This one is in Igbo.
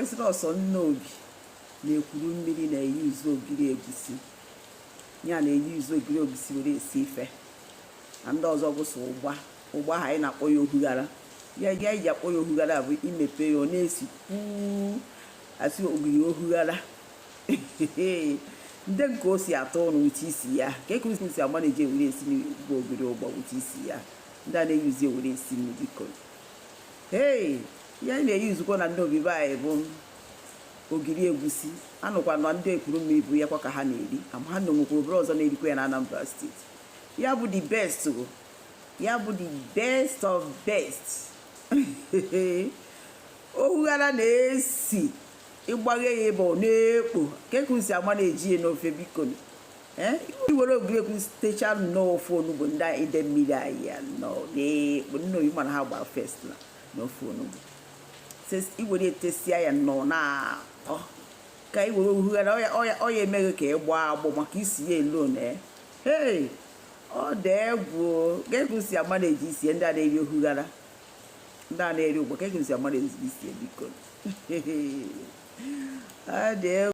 Wee sị na ọsọ Nnobi na Ekwuru Mmiri na-eyuzu ogiri egusi ya, na-eyuzu ogiri egusi were esi ife, na ndị ọzọ bụ sọ ụgba. Ụgba ahụ anyị na-akpọ ya ohughara. Ya ya ji akpọ ya ohughara bụ imepe ya, ọ na-esi kwuu, asị ogiri ohughara. Ndị nke o si atọ ụnụ with isi ya ka eke si ama na-eji ewere esi bụ ogiri ụgba with isi ya. Ndị a na-eyuzi ewere esi nri, biko. Hei, ihe anyị na-eyuzukwa na Nnobi be anyị bụ ogiri egusi. Anụkwa na ndị Ekwuru Mmiri bụ ya kwa ka ha na-eri. Ama ha na onwekwara obere ọzọ na-erikwa ya na Anambra Steeti. Ya bụ the best o. Ya bụ the best of best. Ohughara na-esi, ịgbaghe ya ebe ọ na-ekpo ka eku si ama na-eji ya n'ofe, biko. Ee, iwere ogiri egusi techaa nnọọ ofe onugbu ndị ide mmiri anyị ya nnọọ na-ekpo. Nnobi mana ha gbara first na n'ofe onugbu. Iwere etesia ya nnọọ na-atọ ka i were ohughara ọya ọya ọya emeghị ka ị gbaa agbọ maka isi ya elo na hei, ọ dị egwu o. Ka eku si ama na-eji isi ndị a na-eri ohughara, ndị a na-eri ụgbọ, ka eku si ama na-eji isi, biko. Ọ dị egwu.